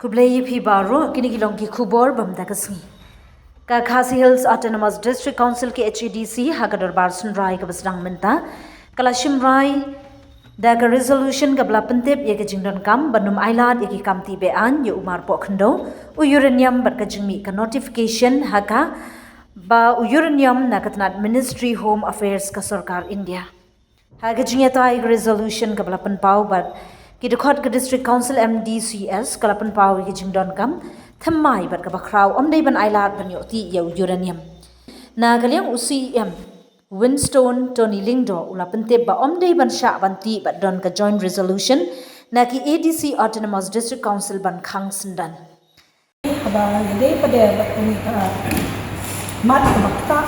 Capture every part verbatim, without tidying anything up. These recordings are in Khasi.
Khublei ïa phi baroh, kine ki long ki khubor ba mynta ka sngi. Ka Khasi Hills Autonomous District Council, K H A D C, ha ka dorbar synrai kaba sdang mynta, ka la shimrai da ka resolution kaba la pyntip ïa ka jingdonkam ban ym ailad ïa ki kam tih be-aiñ ïa u marpoh khyndew, u uranium bad ka jingmih ka notification ha kaba u uranium na ka tnat Ministry Home Affairs ka sorkar India. Ha ka jingïatai ka resolution kaba la pynpaw bad ki dkhot ka District Council, M D Cs, ka la pynpaw ïa ka jingdonkam thymmai bad kaba khraw ym dei ban ailad ban ïoh tih ïa u uranium. Na ka liang u C E M Winston Tony Lyngdoh u la pyntip ba ym dei ban shah ban tih bad don ka joint resolution na ki A D C Autonomous District Council ban khang syndon. Kaba ïadei pat de bad kane ka mat kaba ktah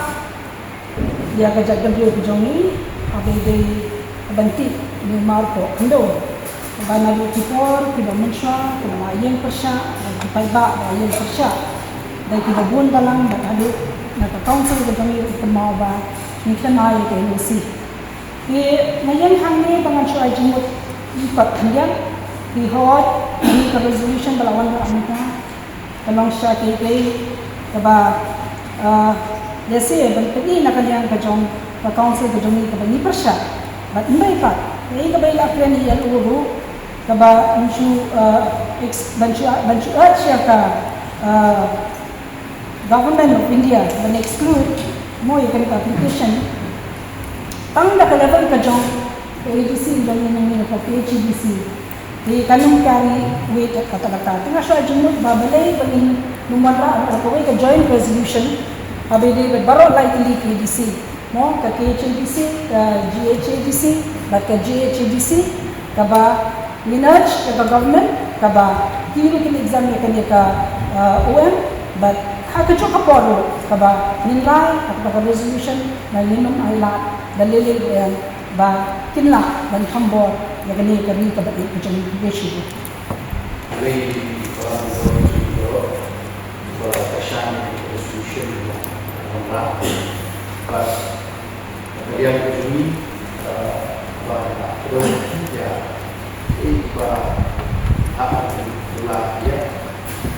ïa ka jaitbynriew ka jong ngi, kaba ïadei ban tih ïa u marpoh khyndew. Kaba naduh ki por kiba mynshuwa, kiba la ïeng pyrshah, da ki paidbah ba ïeng pyrshah, da kiba bun balang, bad haduh na ka council ka jong ngi u kynmaw ba ngi kynmaw ïa ka N O C. Te nga ïeng hangne ba ngan shu ai jingmut pat khyndiat. Te hooid, kane ka resolution ba la wan na ka mynta ka long sha kaei kaei kaba, ah, lehse ban pyni na ka liang ka jong ka council ka jong ngi kaba ngi pyrshah. Bad hynrei pat kaei kaba i la kren i L O ruh kaba yn shu, ah, ex-, ban shu, ban shu urge ïa ka, ah, Government of India ban exclude mo ïa kane ka application tang da ka level ka jong ka A D C jong ngi, ngi ka K H A D C. Te kan ym carry weight katta katta. Te nga shu ai jingmut ba balei ba ngin ym wanrah kawei ka joint resolution haba ïadei bad baroh lai tylli ki A D C. Mo, ka K H A D C, ka G H A D C bad ka G H A D C, kaba ngin urge ïa ka government kaba ki ruh kin examine ïa kane ka, ah, O M, bad ha kajuh ka por ruh kaba ngin lai ha kaba ka resolution ba ngin ym ailad da lei lei ba kin lah ban thombor ïa kane ka ri kaba ïeit ka jong ngi. Khublei shibun. Khublei para bangeit, para bangeit, para bangeit, para bangeit, para bangeit. Bad ka liang ka jong ngi, eh, ba ka dei ïa, eh, ba ha ka la ïa,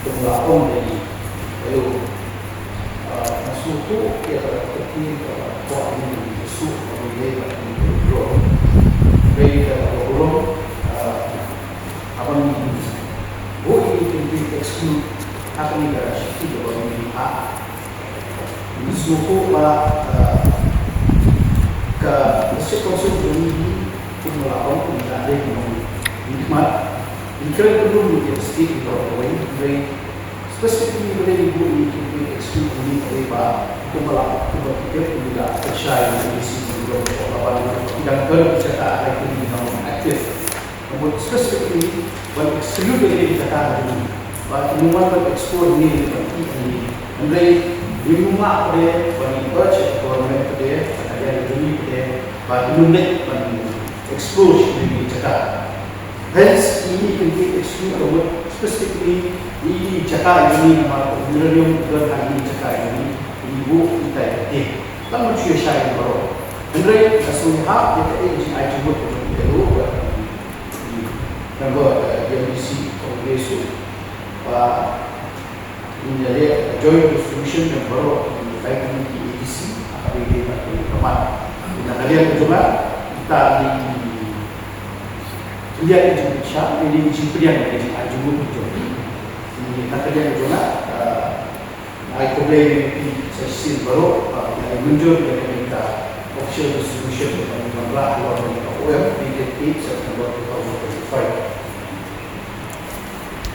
ka la ong ïa ngi. Ayo, eh, nga sngewthuh ïa ka, ka ktien kaba kwah ïa ngi, ka suk ka ïa ka ktien ka bro. Dei ka bro, eh, haba ngi buh ïa ngi ka exclude ha kane ka shithi kaba ngi ha. Ngi sngewthuh ba, eh, ka District Council jong ngi, kumba la ong, kumba la dei, kumba ngi khmat, ngi kren kynduh ïa ka state baroh kawei, hynrei specifically ba dei ngi buh ïa ki exclude ngi, hynrei ba kumba la, kumba ki kren, kumba la pynshai ïa ka D C jong ngi, kumba la ban ïa ki dang kren ki jaka, ai ki ngi nong active. Ka mut specifically ban exclude ïa kane ka jaka hangne. Ba ki ym wan ban explore hangne, ban tih hangne. Hynrei ngim mut pat de ban urge ïa ka government pat de, ban ïa urge pat de, ba kim leit ban explore sha kane ka jaka. Hence, ïa kane ka exclude ka mut specifically ïa ka jaka hangne namar ka uranium ka don ha kane ka jaka hangne. Ïa buh ïa ka ïa ka. Tang ban shu ïa shai baroh. Hynrei ka sngewhap ïa ka, eh, jingïaid jingmut ka jong ki, eh, ruh, eh, Member, eh, M D C Congress ruh, ba ngin ïaleh joint resolution jong baroh ki lai tylli ki A D C, ha kaba ïadei bad ka mat. Na ka liang ka jong nga, kita ki, ki ïa ki jingpynshai, ki jingpynïaid, ki jingïaid jingmut ki jong ki. Na ka liang ka jong nga, eh, Ai khublei ïa phi sa shisien baroh, ba phi la mynjur ïa kane ka official resolution kaba ngi wanrah halor kane ka O M, dated eight September two thousand twenty-five.